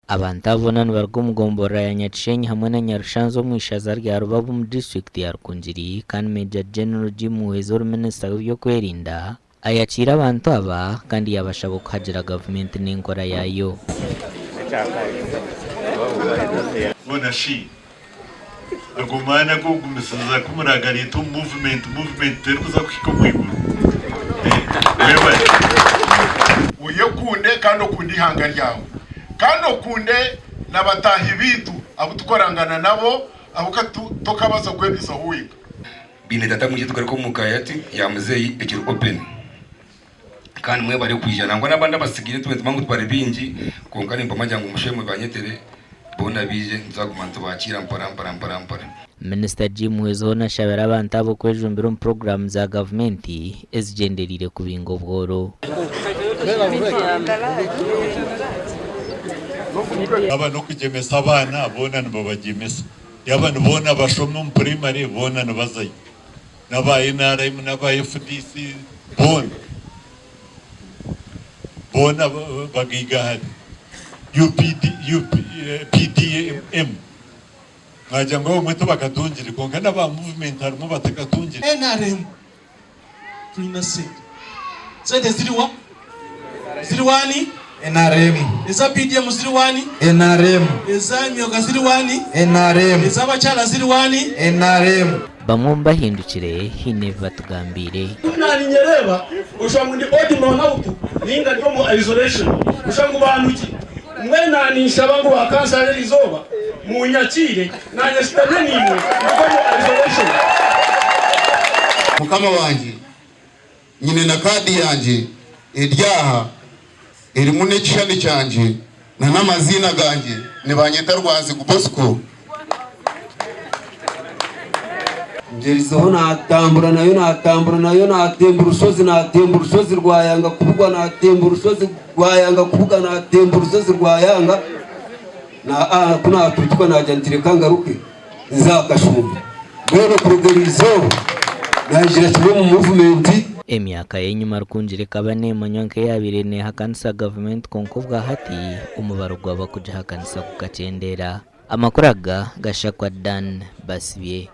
Abantu aba boona nibaruga omu gomborora ya Nyakishenyi hamwe na Nyarushanza omu ishaza rya Rubabo omu disiturikiti ya Rukungiri kandi Major General Jim Muhwezi ori minisita w'eby'okwerinda ayakiire abantu aba kandi yaabashaba okuhagira gavumenti n'enkora yaayo. Bona shi, ago maani ag'okugumisiriza ku muragareeta omu movement, movement terikuza kuhika omu iguru? Mwebare. Oyekunde kandi okunde eihanga ryawe, kandi okunde na bataahi baitu abu tukorangana nabo, ahabw'okuba tokabaasa kwebaisaho wenka. Beine tata mwije tugaruke omuka yati ya muzeyi ekiri open kandi mwebare kwija nangwa nabandi abasigaire nitubazima ngu tibari bingi kwonka nimpamya ngu mushabe mubanyetere boona baije nituzaguma nitubakiira mpora mpora mpora mpora. Minisita Jim Muhwezi hoona ashabire abantu aba okwejumbira omu puroguraamu za gavumenti ezigyendereire kubinga obworo. Yaaba n'okugyemesa abaana, boona nibabagyemesa. Yaaba ni boona abashomi omu puraimare, boona nibazayo. N'aba NRM n'aba FDC boona. Boona bagaigahare. UPD, UP, PDM mwagira ngu abamwe tibakatungire kwonka n'aba movement harimu batakatungire. NRM tulina sente. Sente ziri wa? Ziri wani? Nrm. Eza PDM ziri wani? Nrm. Eza emyoga ziri wani? Nrm. Ez'abakyara ziri wani? Nrm. Bamwe omu bahindukire haine ebi batugambiire. Ku naaninyereeba, oshusha ngu ndi odd man out nainga ndi omu isolation, oshusha ngu banduki. Mbwenu naaninshaba ngu ba kansara erizooba munyakiire naanye nshutame naimwe nduge omu isolation. Mukama wangye, nyine na kaadi yangye eri aha erimu n'ekishushani kyangye na n'amaziina gangye, nibanyeta Rwanzigu Bosco. Ngyerizeho naatambura nayo naatambura nayo naatemba orushozi naatemba orushozi rwayanga kubugwa naatemba orushozi rwayanga kubuga naatemba orushozi rwayanga na ku naatuutuka naagira nti reka ngaruke nze aha kashumba mbwenu okuruga eryo izooba naijira kimwe omu muvumenti. Emyaka y'enyima Rukungiri ekaba neemanywa nk'eyaabaire neehakanisa gavumenti kwonka obwa hati omubaro gw'abarikugihakanisa gukakyendeera. Amakuru aga gashakwa Dan Basibye.